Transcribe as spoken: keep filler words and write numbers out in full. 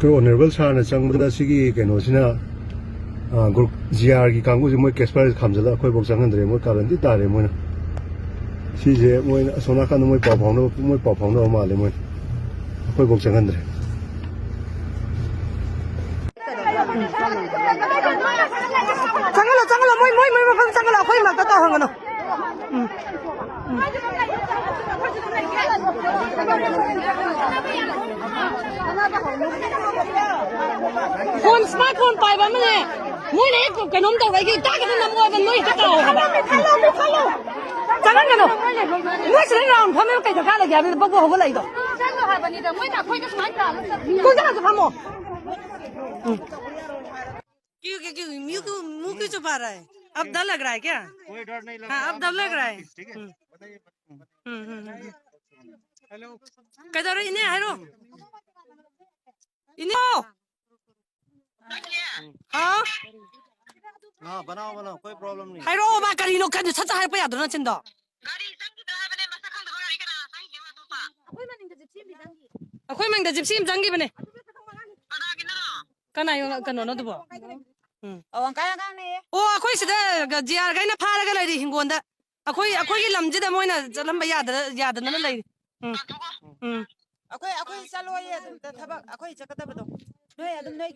Honourable ꯁꯥꯔꯅ ꯆꯪꯕꯗ ꯁꯤꯒꯤ ꯀꯩꯅꯣꯁꯤꯅ, ꯑ, ꯒ꯭ꯔꯨꯞ ꯖꯤ ꯑꯥꯔꯒꯤ ꯀꯥꯡꯕꯨꯁꯦ ꯃꯣꯏ ꯀꯦꯁ ꯐꯥꯏꯜ ꯈꯥꯝꯖꯜꯂꯒ ꯑꯩꯈꯣꯏꯐꯥꯎ ꯆꯪꯍꯟꯗ꯭ꯔꯦ, ꯃꯣꯏ ꯀꯥꯔꯟꯗꯤ ꯇꯥꯔꯦ ꯃꯣꯏꯅ꯫ ꯁꯤꯁꯦ ꯃꯣꯏꯅ ꯑꯁꯣꯝ ꯅꯥꯀꯟꯗ ꯃꯣꯏ ꯄꯥꯎ ꯐꯥꯎꯅꯕ, ꯃꯣꯏ ꯄꯥꯎ ꯐꯥꯎꯅꯕ ꯃꯥꯜꯂꯦ ꯃꯣꯏꯅ꯫ ꯑꯩꯈꯣꯏꯐꯥꯎ ꯆꯪꯍꯟꯗ꯭ꯔꯦ꯫ ꯆꯪꯍꯜꯂꯣ, ꯆꯪꯍꯜꯂꯣ, ꯃꯣꯏ, ꯃꯣꯏ, ꯃꯣꯏ ꯃꯐꯝ ꯆꯪꯍꯜꯂꯣ, ꯑꯩꯈꯣꯏ ꯃꯔꯛꯇ ꯇꯧꯍꯟꯒꯅꯨ꯫ ꯎꯝ꯫ ꯐꯣꯟ, ꯁ꯭ꯃꯥꯔꯠ ꯐꯣꯟ ꯄꯥꯏꯕ ꯑꯃꯅꯦ, ꯃꯣꯏꯅ ꯍꯦꯛ ꯀꯩꯅꯣꯝ ꯇꯧꯔꯒ ꯑꯩꯒꯤ ꯇꯥꯛ ꯈꯤꯇꯪ ꯅꯝꯃꯛꯑꯣ ꯍꯥꯏꯕ, ꯅꯣꯏ ꯍꯦꯛꯇ ꯇꯧ ꯍꯥꯏꯕ꯫ ꯆꯪꯍꯟꯒꯅꯨ꯫ ꯅꯣꯏ ꯁꯤꯗ ꯔꯥꯎꯟ ꯐꯝꯃꯦꯕ ꯀꯩ ꯗꯔꯀꯥꯔ ꯂꯩꯒꯦ ꯍꯥꯏꯕꯗ ꯕꯛ ꯕꯛ ꯍꯧꯒꯠꯂꯛꯏꯗꯣ꯫ ꯆꯪꯉꯣ ꯍꯥꯏꯕꯅꯤꯗ, ꯃꯣꯏꯅ ꯑꯩꯈꯣꯏꯗ ꯁꯨꯃꯥꯏꯅ ꯇꯧꯔꯒ ꯆꯠꯄꯤꯌꯣ꯫ ꯀꯨꯟ ꯆꯪꯉꯁꯨ ꯐꯝꯃꯣ꯫ ꯎꯝ꯫ क्यों, क्यों, क्यों, मुंह क्यों, मुंह क्यों छुपा रहा है? अब डर लग रहा है क्या? कोई डर नहीं लग हाँ, रहा, अब डर लग रहा है। ठीक है? हम्म। हम्म, हम्म, हम्म। हेलो। ꯀꯩꯗꯧꯔꯦ, ꯏꯅꯦ ꯍꯥꯏꯔꯣ꯫ ꯏꯅꯦ꯫ ꯍꯥꯎ꯫ हाँ, बनाओ, बनाओ, कोई प्रॉब्लम नहीं। ꯍꯥꯏꯔꯛꯑꯣ, ꯃꯥ ꯀꯔꯤꯅꯣ ꯈꯪꯗꯦ, ꯁꯠ ꯁꯠ ꯍꯥꯏꯔꯛꯄ ꯌꯥꯗ꯭ꯔꯣ ꯅꯆꯤꯟꯗꯣ? ꯑꯩꯈꯣꯏ ꯃꯅꯤꯡꯗ ꯖꯤꯞꯁꯤ ꯑꯃ ꯆꯪꯈꯤꯕꯅꯦ꯫ ꯀꯅꯥ ꯌꯣ-, ꯀꯩꯅꯣꯅꯣ ꯑꯗꯨꯕꯣ? ꯎꯝ꯫ ꯑꯋꯥꯡ ꯀꯥꯏ ꯑꯉꯥꯡꯅꯦ꯫ ꯑꯣ, ꯑꯩꯈꯣꯏ ꯁꯤꯗ ꯖꯤ ꯑꯥꯔ ꯈꯩꯅ ꯐꯥꯔꯒ ꯂꯩꯔꯤ ꯍꯤꯡꯒꯣꯜꯗ꯫ ꯑꯩꯈꯣꯏ, ꯑꯩꯈꯣꯏꯒꯤ ꯂꯝꯁꯤꯗ ꯃꯣꯏꯅ ꯆꯠꯂꯝꯕ ꯌꯥꯗꯅ, ꯌꯥꯗꯅ ꯂꯩꯔꯤ꯫ ꯎꯝ꯫ ꯎꯝ꯫ ꯑꯩꯈꯣꯏ, ꯑꯩꯈꯣꯏ ꯆꯠꯂꯣꯏꯌꯦ ꯑꯗꯨꯝꯇ ꯊꯕꯛ, ꯑꯩꯈꯣꯏ ꯆꯠꯀꯗꯕꯗꯣ꯫ ꯅꯣꯏ ꯑꯗꯨꯝ ꯅꯣꯏ